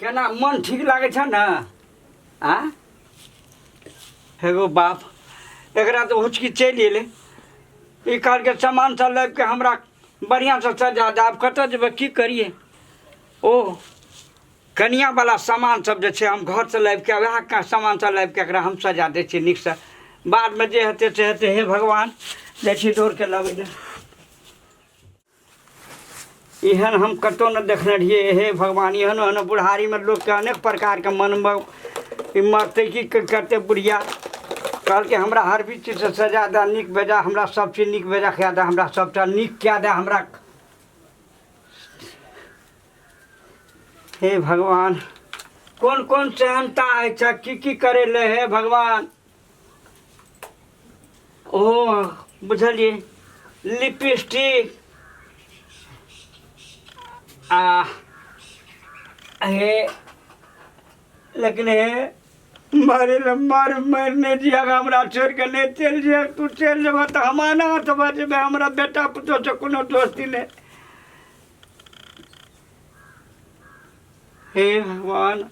केना मन ठीक लागै छै ने आ हेगो बाप एकरा तऽ हुचकी चलि एलै ई कहलकै सामान सब लाबि कऽ हमरा बढ़िआँसँ सजा दे आब कतऽ जेबै की करियै ओ कनिआँवला सामान सब जे छै हम घरसँ लाबि कऽ वएह सामान सब लाबि कऽ एकरा हम सजा दै छियै नीकसँ बादमे जे हेतै से हेतै हे भगवान जाइ छी दौड़के लबै लए एहन हम कतहु नहि देखने रहियै हे भगवान एहन एहन बुढ़ारीमे लोकके अनेक प्रकारके मनमे ई मरतै की करतै बुढ़िया कहलकै हमरा हर भी चीजसँ सजा दए नीक बेजा हमरा सब चीज नीक बेजा कए दए हमरा सबटा नीक कए दए हमरा हे भगवान कोन कोन सेहनता होइ छै की की करै ले हे भगवान ओ बुझलियै लिपस्टिक आ हे लेकिन हे मारे ले मार मार नहि दिया हमरा छोड़ि कऽ नहि चलि जाय तू चलि जेबह तऽ हम अनाथ भऽ जेबै हमरा बेटा पुतोहसँ कोनो दोस्ती नहि हे भगवान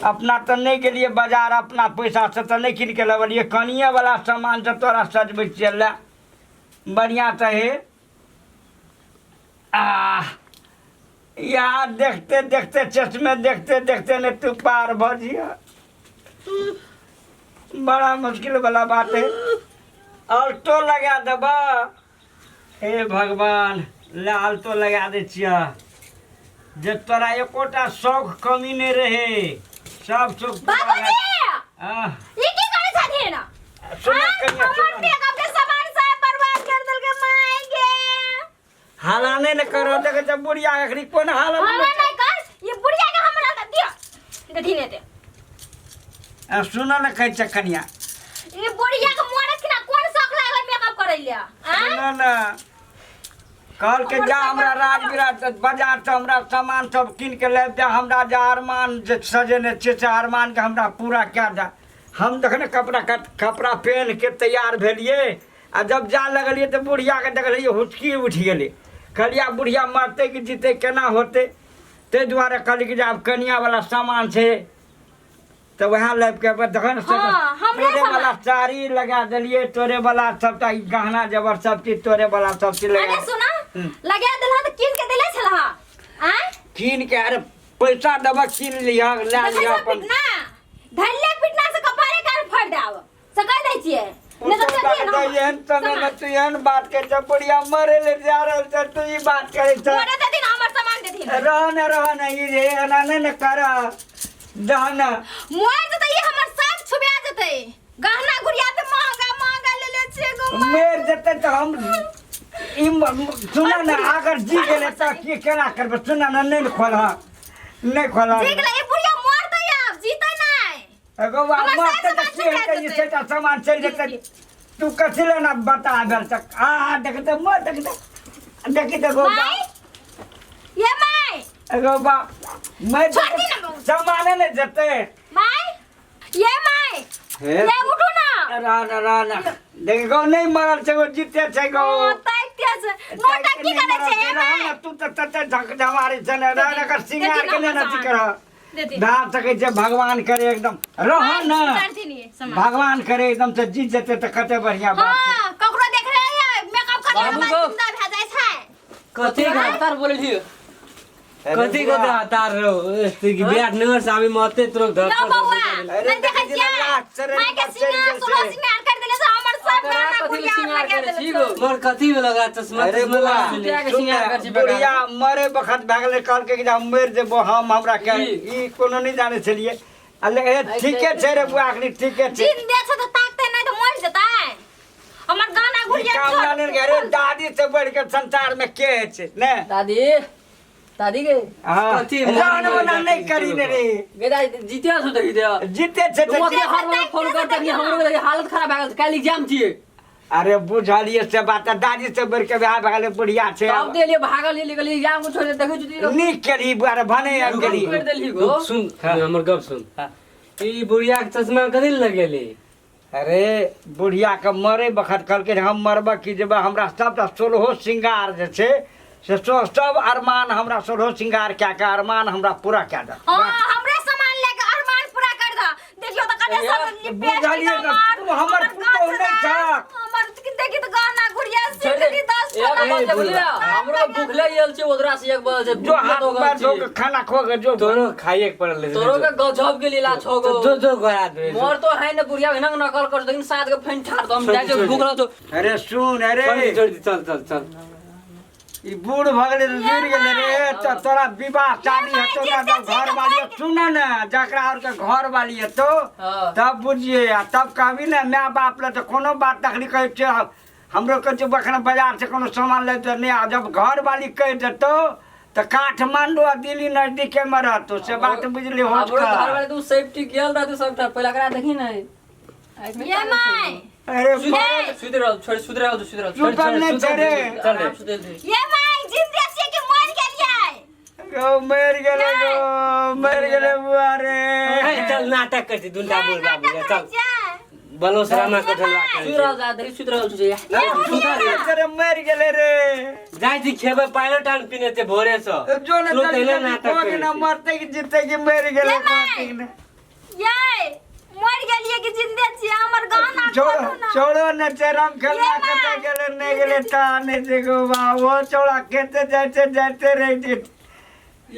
अपना तऽ नहि गेलियै बाजार अपना पैसासँ तऽ नहि कीन कऽ लबलियै कनिएवला सामान से तोरा सजबै छियै लए बढ़िआँ तऽ हे आ यहाँ देखते देखते चश्मे देखते देखते ने तू पार भऽ जिया बड़ा मुश्किल वाला बात है ऑल्टो लगा देबा हे भगवान ले आल्टो लगा दै छियह जे तोरा एकोटा शौक कमी नहि रहे सब शौक पूरा भए- बाबूजी आह, ई की करै छथिन सुन हाँ, कनिया, हमर सुन ने। मेकअप के सामान सब बर्बाद कर देलकै माय गे हाला नहि ने करऽ देखै छै बुढ़िया एखनी कोन हालत मे हमरा छै। नहीं कर ये बुढ़िया के हमरा दे दियो देथिन एते आ, सुन ने कहै छै कनिया ये बुढ़िया के मोरे ना कोन शौक लागल मेकअप करै ले आँ? सुन ने कहलकै जा हमरा राजविराज बाजार से हमरा सामान सब कीन के लाबि दे हमरा जे अरमान जे सजेने छियै से अरमान के हमरा पूरा कए दे हम जखन कपड़ा कपड़ा पहिन के तैयार भेलियै आ जब जा लगलियै तऽ बुढ़ियाके देखलियै हुचकी उठि गेलै कहलियै आब बुढ़िया मरतै कि जीतै केना होतै ताहि दुआरे कहलियै कि जे आब कनिआँवला सामान छै तऽ वएह लाबि कऽ जखन हाँ, हमरे तोरे सामान। वाला साड़ी लगा देलियै तोरे वाला सबटा ई गहना जेवर सब चीज तोरे वाला सब चीज लगा अरे सुना हम्म। लगा देलहा तऽ कीन के देले छलहा आँय कीन के अरे पैसा देबऽ कीन लिहऽ लए देखै लिहऽ छौ अपन पिटना धैले पिटना से कपारे कान फाड़ देब से कह दै छियै नहि तऽ चलिए ना हमर। एहन समय में तू एहन बात करै छ बुढ़िया मरे ले जा रहल छ तू ई बात करै छ मोरे देथिन हमर सामान देथिन रह न रह न ई रे एना नहि ने कर रह न मोर जेतै ई हमर सब छुबा जेतै गहना गुड़िया ते महंगा महंगा ले ले छियै गो माय। मरि जेतै तऽ हम ई सुन न अगर जी गेलै तऽ की केना करबै सुन न नहि ने खोलह नहि खोलह जी गेलै ई बुढ़िया मरतै आब जीतै नहि एगो बात हमर मरतै सास तऽ की सामान हेतै ई जेतै। सेटा सामान चलि जेतै तू कथी ले ना बता भेल तक आ आ देखते मर देखते देखी देखो माय ये माय एगो बा मैं छोड़ दी ना बहू। सामाने नहीं जेतै माय ये माय हे ये उठू ना रह ना रह ना देखो नहीं मरल छै वो जीते छै गो ओ ताकते छै नोटा की करै छै ये माय तू तऽ तते झक झमारी छै ने रह ना कर सिंगार के ने नथी कर देथिन भए सकै छै भगवान करे एकदम रह ना उतारथिन ये सामान भगवान करे एकदम से जीत जेतै तऽ कते बढ़िया बात छै हाँ ककरो देख रहे हैं मेकअप करने के बाबू बाद गो। जिंदा भए जाइ छै कथी तार बोले लियो अरे कथी बुआ, कथी हतार रहो की बिराट नगर से आबी मते तुरंत लो धर बउआ अरे नहीं देखै देखै छियै, छियै लास्ट चरण माय के पर चलि सिंगार गेल सोलह छै। सिंगार कर देले से हमर सब तोरा गहना कथी गुड़िया सिंगार लगा करै देले छी छै। गो? मर कथी में लगा चश्मा अरे तश्मा बुआ लगा देले। सुतिया के सुन सिंगार ने, करै छी बेकार। बुढ़िया मरे बखत भए गेलै कहलकै कि जे हम मरि जेबो हम हमरा के की? ई कोनो नहि जानै छलियै अले ए ठीके छै रे बुआ अखनी ठीके छै जिंदे छै तऽ ताकतै नहि तऽ मरि जेतै हमर गहना ई गुड़िया काम छोड़। ना ने अरे दादी से बढ़ के संसार में के है छै ने दादी दादी के हाँ कथी जान मना नहीं करी ने रे गे दादी जीते सु देखी दे जीते छै तू तऽ अभी हर बार फोन कर तनी हमरो के हालत खराब भए गेल काल्हि एग्जाम छियै अरे बुझलिए से बात दादी से बढ़ के बियाह भए गेलै बुढ़िया छै तब दे लिए भागल लिए गेली एग्जाम को छोड़ दे देखै छी नीक केली बुआ रे भने आबि गेली कर देली गो रुक, सुन हमर गप सुन ई बुढ़िया के चश्मा कथी लए लगेली अरे बुढ़िया के मरे बखत कहलकै हम मरबऽ की जेबै हमरा सबटा सोलहो श्रृंगार जे छै से सब अरमान हमरा सोलहो श्रृंगार कए के अरमान हमरा पूरा कए दे। हां, हमरे सामान लेके अरमान पूरा कर द। देखियो त कने सब लिपस्टिक। बुझलियै ने, तू हमर पुतोहु नहि छह। हमर देखी त गहना गुड़िया सिकरी 10 एक बजे बुझलियै, हमरो भूख लागि गेल छै, ओदरा से एक बजे जो हाथ पैर धो के खाना खो के जो। तोरो खाइए के पड़ल है। तोरो के गजब के लीला छौ गो। जो जो गोरा दे। मोर तो है ने बुढ़िया हिनक नकल कर, लेकिन साँझ के फेन ठाड़ दम जाइ छै, भूख लगल छौ। अरे सुन, अरे छोड़ दे, छोड़ दे, चल चल चल। ई बूढ़ भऽ गेलै तऽ जुड़ि गेलै रे। तऽ तोरा विवाह शादी हेतौ ने, जब घर वाली, सुन ने, जकरा आरके घर वाली हेतौ तब बुझिए आ तब कहबी ने माय बाप लए तऽ कोनो बात तखनी कहै छै। हमरो कहै छै एखन बाजार से कोनो सामान ले तऽ नहि, आ जब घर वाली कहि देतौ तऽ काठमांडू आ दिल्ली नजदीके मे रहतौ, से बात बुझली होश हमरो कर। घर वाले तू सेफ्टी गेल रहतौ सबटा, पहिले एकरा देखी ने। ये my. अरे सुति रहल, छोड़, सुति रहल, सुति रहल। सुतल नहि छै रे। चल रे। आराम से दे। ये my, जिंदा छियै कि मर गेलियै? गौ मरि गेलै, गौ मरि गेलै बुआ रे। ए, चल नाटक कर छी दुनटा बोल बाबू नाटक चल करै छियै? बलोस रामा कठलवा सुति कर। रहल जा, देखी सुति रहल छौ या। अरे मरि गेलै रे। जाइ छी खेबै, पाइलो टान पीने छै भोरे से। जो ने तुरंत जल्दी एले जल्दी नाटक खो के करै ना छी। मरतै कि जीतै कि मरि गेलै ये माय। कहतै कि नहि। ये मर गेलियै कि जिंदे छियै? हमर गहना छोड़ो खोलू ना। छोड़ो न, चरम खेलना ये कतऽ माय। गेलै नहि गेलै ता नहि छै गो बा, ओ चौड़ा खेते जाइते जाइते रहि जेतै।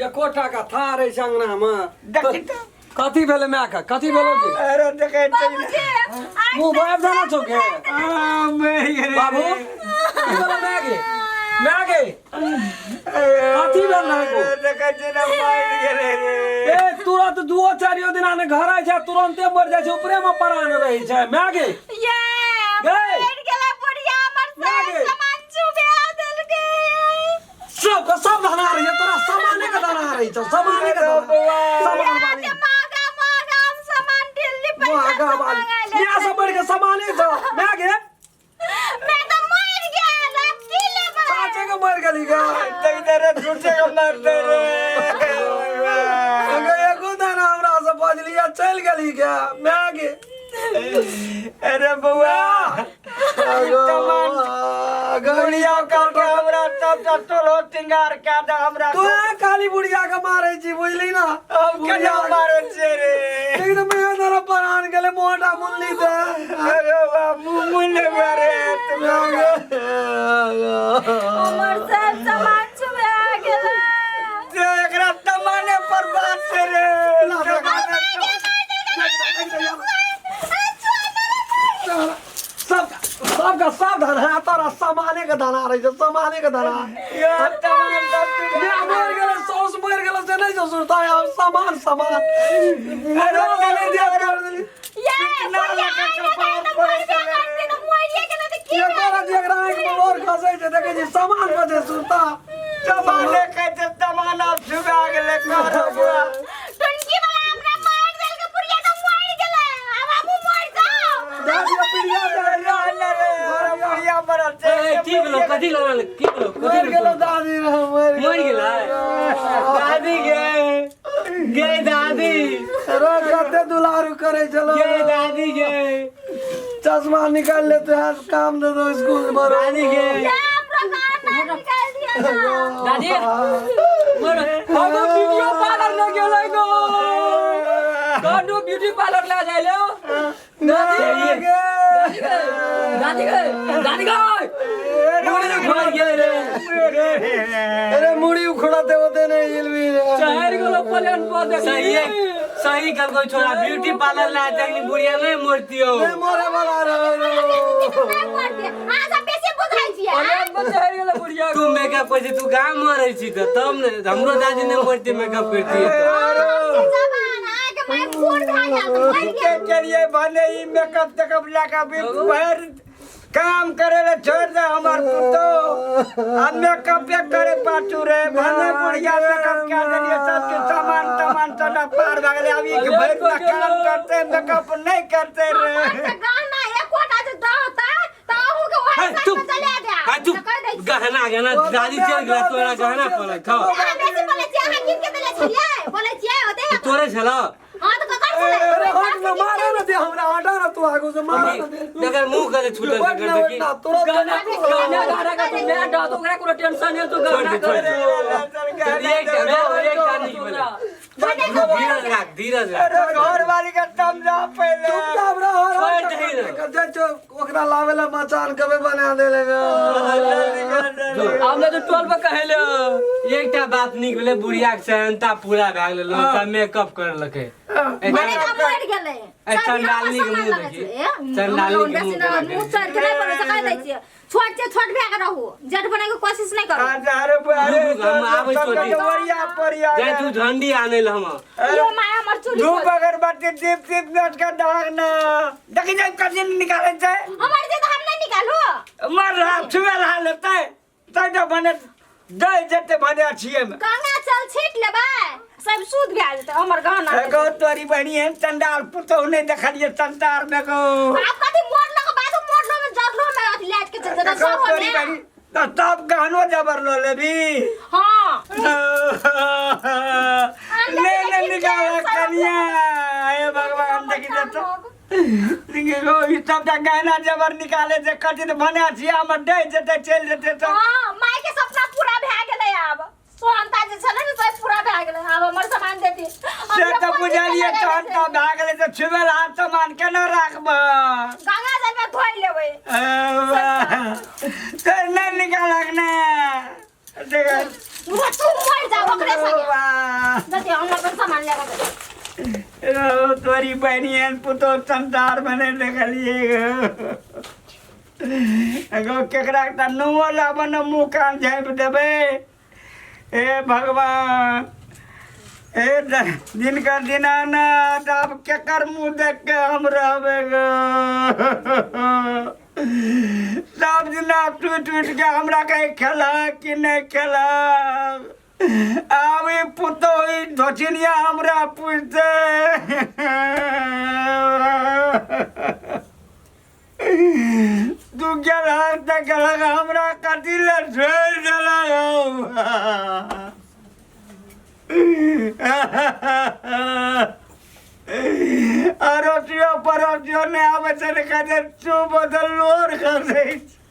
एको टाका था रहे छै अंगना में। देखी तऽ। कथी भेलै माय के, कथी भेलो के? अरे देखै छै। बाबूजी, आइ मुँह बाबि देना छौ के? आ, मरि गेलै। बाबू, की भेलो माय के? माय के कथी भेल रहै गो? देखै छै ने मरि गेलै रे। ए तुरंत दुओ चारियो दिना ने घर आइ छै, तुरंते मर जाइ छै, ऊपरे में परान रहै छै माय के। ये गै। मर गेलै बुढ़िया, हमर माय सब गे। सामान चुबा देलकै। सबके सब धना रहै छै, तोरा सामाने के धना रहै छौ, सामाने के धना, सामान वाली। ये महंगा महंगा हम सामान दिल्ली पैसा महगा से वाली मंगाइले। यहाँ से बढ़ के सामाने छौ माय के। मैं तो मर गेल, आब की लेबै? साचे के मर गेली गे? देखते रे, झूठे के मरते रे। अगर एको दाना हमरा से बजली आ चलि गेली गे माय के। अरे बउआ, बुढ़िया कहलकै हमरा सब सोलहो श्रृंगार कए दे हमरा। तू खाली बुढ़िया के मारै छी, बुझली ना? हम केना मारै छियै रे? एकदम मेरा दाना परान गेलै, मोटा मुल्ली दे। अरे बा, मुँह मुनि लेबै रे। हमर सब सामान चुबा गेलै। से एकरा तमाने पर बात छै रे। तमाने। सब सबका सब धना, तोरा सामाने के धना रहै छै, सामाने के धना। यो तमान सब मैं मर गेलै, सौस मर गेलै से नहि छौ सुरता, आब सामान सामान अरे चले दिया कर देली। ये बुढ़िया आइ ने तऽ मरबे करतै, तऽ मरिए गेलै तऽ की? एको रति एकरा आँखि मे लोर खसै छै, देखै छी सामान बचे सुरता। तमाने कहै छै, तमान आब छुबा गेलै कर बुआ। टुनकी वाला हमरा मारि देलकै, बुढ़िया तऽ मरि गेलै, आब हमहूँ मरि जाउ। दे दिया पीढ़िया दे दिया। बुढ़िया मरल छै। ए, की भेलो, कथी लगल, की भेलो, कथी? मर गेलो दादी रे, मर। मरि गेलै दादी गे, गे दादी। रे कते दुलारू करै छलो। गे दादी गे। चश्मा निकाल लेते हैं, काम दे दो स्कूल पर। दादी गे। ये हमरा गहना निकालि दिअ ना। दादी मर, हम वीडियो पार्लर ले गेलै गो, कनु ब्यूटी पार्लर ले जाइ ले। दादी गे। दादी गे, दादी गे, मरि गेलै रे। अरे मुड़ी उखड़ाते होते नहीं हिलबी रे। चढ़ गेलो प्लेन पर देखी। सही सही कहलको छोरा, ब्यूटी पार्लर ला जखनी बुढ़िया नहीं मरती हो। नहीं मरे वाला रे। नहि मरतै, अहाँ सब बेसी बुझै छियै। प्लेन पर चढ़ गेलो बुढ़िया। तू मेकअप कर छी, तू गाँव मरै छी तऽ तब ने हमरो दादी नहीं मरती मेकअप करती है तऽ। जवान अहाँके माय बूढ़ भए गेल तऽ मरि के गेल। केलिए भने ई मेकअप तेकअप लए कऽ भी भरि काम करे ले छोड़ दे हमर पुतोह आ मेकअप करे पाछू रे, भने बुढ़िया मेकअप कए देलिए, सबके सामान तमान सबटा पार भए गेलै, आब ई भरि दिना काम करते मेकअप नहि करते रे। हमर से गहना एकोटा जे दहतै तऽ अहूँके ओहि हे, साइड चुप। मे चला जायब। हा, चुप। तऽ कहि दै छी। गहना गहना दादी चलि गेला, तोरा गहना पड़ल छौ। अहाँ बेसी बोलै छियै, अहाँ कीन के देले छलियै, बोलै छियै ओते। तोरे छलौ? हाँ तऽ ककर छलै? अरे हट। ना मारे ना दे हमरा हटा ना तू आगू से मारे ना दे देखर मुंह करे छूटल बैठ कर ना देखी बैठ ना तुरंत गहना गहना गहना का तू मैं डाल ओकरा कोनो टेंशन नहीं तू गहना छोड़ दे, कर छोड़ दे। एक एक नहीं बोले धीरज राख धीरज राख अरे घर वाली के समझा पहले चुपचाप रह छोड़ दही ना। जे जो ओकरा लावे ला मचान कबे बना देले हमने तो टोल पर कहले एकटा बात नीक भेलै बुढ़िया के सेहनता पूरा भए गेलै लोग मेकअप करलकै मने का मर गेलै ए, चंडालनी के मुंह देखी। चंडालनी के मुंह देखी। मुंह चढ़ के नहीं बने सकै दै छियै छोट छै छोट भए के रहू जेठ बने के कोशिश नहीं करू अच्छा अरे अरे रुक, रुक, हम आबै सबके छोटी। ओरिया परिया जाय तू झंडी आनै ल हम यो माया हमर चूड़ी धूप अगरबत्ती दीप दीप नट के दाग ना देखी जाए कजिन निकाले छै हमर जे तऽ हम नहीं निकालू मर रहा छुए रहा लेतै तै तऽ भने दै जेतै भने छियै मे गंगा चल छीट लेबै सब शुद्ध भए जेतै हमर गहना एगो तोरी बहिनी एहन चंडाल पुतहु नहि देखलियै संसार मे गो आब कथी मोड़लो के बाद मोड़लो में जरलो में अथी लाइट के चलते एगो सब तोरी बहिनी तऽ सब गहनो जबर लऽ लेबी हां ले ले निकाल कनिया हे भगवान देखी तऽ देखी गो ई सबटा गहना जबर निकाले छै कथी भने छियै हमर दै जेतै चलि जेतै तऽ हां माय के सपना पूरा भए गेलै आब सोहनता जे छलै ने से पूरा भए गेलै आब हमर सामान देती से तऽ बुझलियै तहन तऽ भए गेलै तऽ छुबेल हाथ सामान केना राखबै गंगा जल में धोइ लेबै तऽ नहि निकालक ने देख तू मर जा ओकरे संगे जति हम अपन सामान ले के तोरी बहिनी एहन पुतोह संसारमे नहि देखलियै एगो केकरा एकटा नुओ लाबऽ ने मुँह कान झाँपि देबै हे भगवान हे दिनकर दीनानाथ आब केकर मुँह देख के हम रहबै गो सब दिना टूटि टूटि के हमरा कहे खेलक कि नहि खेलक आब ई पुतोह ई धोचिनिया हमरा पुछतै तू गेलहक तऽ गेलहक हमरा कथी लए छोड़ि देलक हौ अड़ोसियो पड़ोसियो नहि आबै छै ने कहै छै तू बदल लोर खसै छै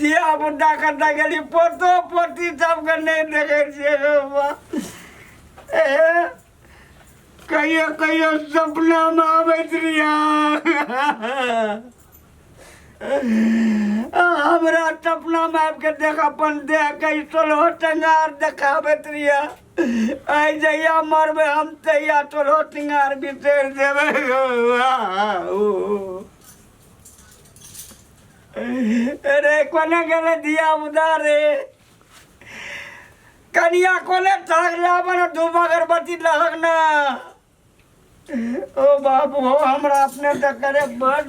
धिया पुता कतऽ गेली पोतो पोती सबके नहि देखै छियै गौ बा। ए कहियो कहियो सपनामे आबैत रहियै हमरा सपनामे आबि कऽ देख अपन देह के सोलहो श्रृंगार देखाबैत रहियै आइ जहिया मरबै हम तहिया सोलहो श्रृंगार बिसरि देबै अरे कोने गेलै धिया पुता रे कनिया कोने ठाक लाबन धूप अगरबत्ती लहक ना ओ बाबू हो हमरा अपने तऽ करे बड़